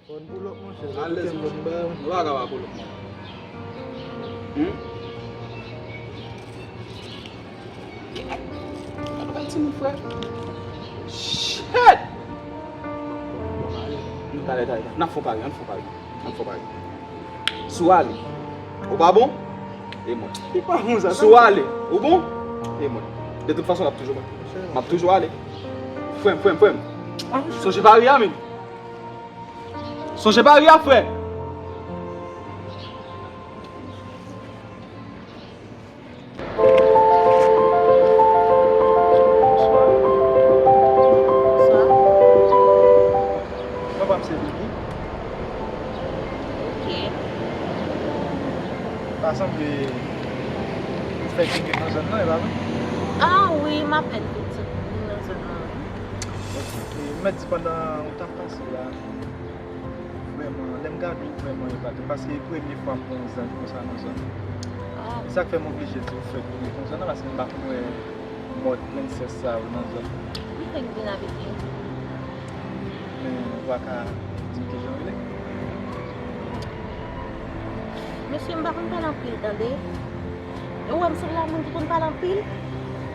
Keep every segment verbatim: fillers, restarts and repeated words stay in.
Alèz, monchè. Nou pa ka pa pou lòt moun. Hmm? Gade bèl timoun, frè. Shit! Talè, talè, talè. N ap fè pari, n ap fè pari. N ap fè pari. Si w ale, ou pa bon, e mwen. Li pa bon, sa. Si w ale, ou bon, e mwen. De tout fason, l ap toujou mwen. M ap toujou ale. Frè m, frè m, frè m. Sonje pari a, men. Sonje pari a, frè. Bonswa. Nonm pa m se Vicky. Ok. Pa sanble ou fèk vin nan zòn nan, e pa vre? Ah wi, m apèn vin sot vin nan zòn nan, wi. Ok. E m mèt di pandan ou t ap pase la, vrèman, lè m gade w, vrèman, epatem, paske e premye fwa m wè yon zanj konsa nan zòn nan. Ah. Se sa k fè m oblije di w fèk vin nan zòn nan, paske m pa konn wè mòd prensès sa yo nan zòn nan. M fèk vin avèk li. Men, ou pa ka di m kijan w rele? Mesye, m pa konn pale anpil, tande. E ou wè m sanble a moun ki konn pale anpil?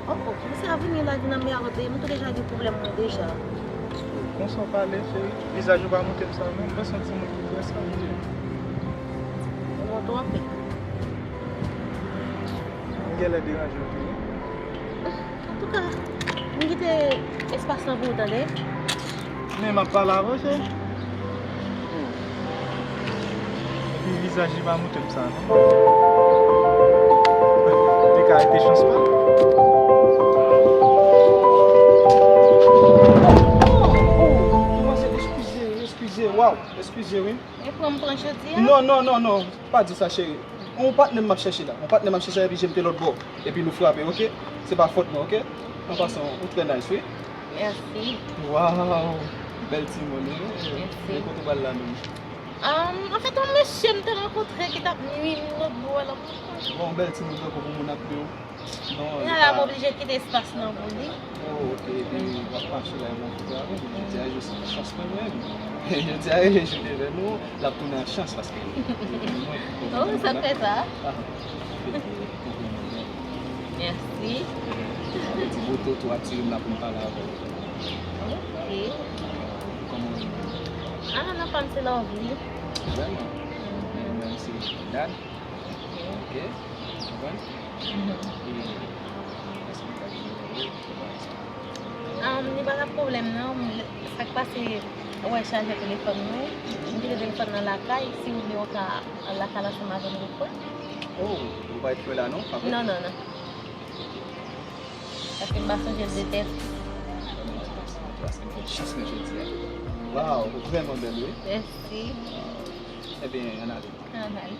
Oh, oh, misye ap vini la, vin anmerde m, m tou deja gen pwoblèm mwen deja. Konsa w pale, cheri? Vizaj ou pa montre m sa, non? Mwen se yon timoun ki trè serye. Ou twonpe. M genlè deranje w tou, wi. Antouka, m kite espas lan pou ou, tande. Men m ap pale avè w, cheri. Epi vizaj li pa montre m sa, non. Li ka rete chans pa l. Oh, oh, oh, oh, eskize, eskize, waw, eskize, wi. E pran m pran jodi a? Non, non, non, non, pa di sa, cheri. Yon patnè m ap chèche la. Yon patnè m ap chèche la, epi je m te lòt bò. Epi nou frape, oke? Se pa fòt mwen, oke? An pasan, ou trè nice, wi. Mèsi. Waw! Bèl timoun, wi. Mèsi. Men kote w pral la menm? Ahn, anfèt, yon mesye m te rankontre ki t ap nui m lòt bò a, l ap Bon, bèl timoun tankou pou moun ap nui w. Non, li pa. Kounye a la, m oblije kite espas lan pou li. Oh, ok, epi w ap mache la, yon moun ki travay, jodi a, jodi a, chans mwen menm. Jodi a, rele jou de vè nou, l ap tounen an chans, paske mwen, oh, sa fè sa? Ah, ok, ok, ok. Mèsi. Ti moto tou atire m la pou m pale avè w. Ok. Kòman w rele? Ah, non, pa m se Lovely. Vrèman? Mhm. Men mwen se Dad. Ok. Ok, ou konprann? Mhm. E, èske m ka gen nimewo ou, bagay sa yo? Ah, li pa gen pwoblèm, non. Sa k pase, ou wè chajè telefòn mwen. M kite telefòn nan lakay. Si ou vle, ou ka al lakay ansanm avè m reprann. Oh, ou pa ret fè la, non? Pa vre? Non, non, non. Paske m pa sonje l de tèt. Paske m fè chans mwen jodi a. Waw, ou vrèman bèl, wi. Mèsi. Ebyen, ann ale. Ann ale.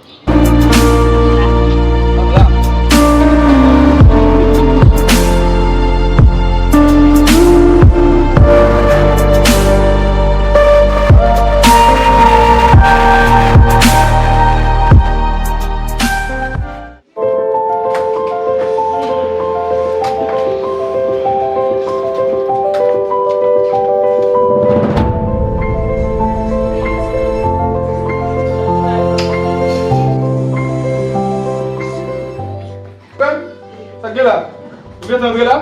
Frè m, sa k gen la? Ou gentan antre la?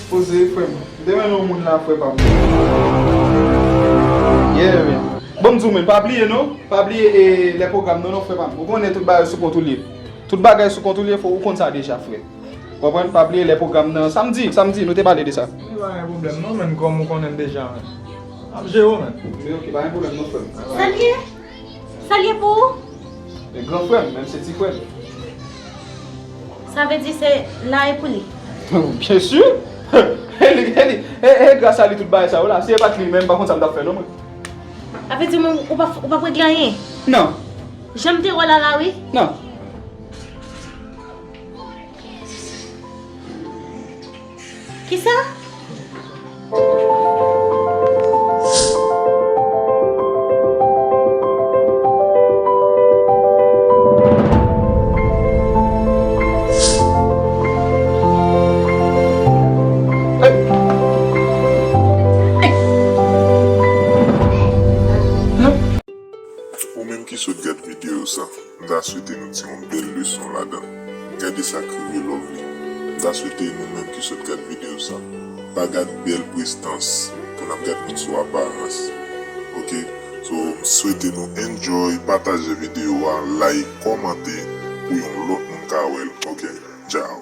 Poze, frè m. M te renmen yon moun la, frè pa m. Yeah, man. Bon, m di w, men, pa bliye, non. Pa bliye, e, lè pwogram nan, non, frè pa m. Ou konnen tout bagay sou kont ou l ye. Tout bagay sou kont ou l ye, fò ou konn sa deja, frè. Konprann? Pa bliye lè pwogram nan. Samdi, samdi, nou te pale de sa. Wi, pa gen pwoblèm, non, men kòm ou konnen m deja, men. M ap jere w, men. Wi, ok, pa gen pwoblèm, non, frè m. Sa l ye? Sa l ye pou ou? E gran frè m, menm se ti frè m. Sa vle di se la e pou li? Byen si! E li, e li, e, e gras a li tout bagay sa yo la. Si e pa t li menm, m pa konn sa m t ap fè non mwen. Sa vle di mwen, ou pa, ou p ap regle anyen? Non. Jan m te wè w la la wi. Non. Kisa? Gade sa k rive Lovely. M ta swete nou menm ki sot gad videyo sa, pa gad bèl prestans pou n ap gad moun sou aparans. Ok? So, m swete nou enjoy, pataje videyo a, like, kòmante pou yon lòt moun ka wè l. Ok? Ciao.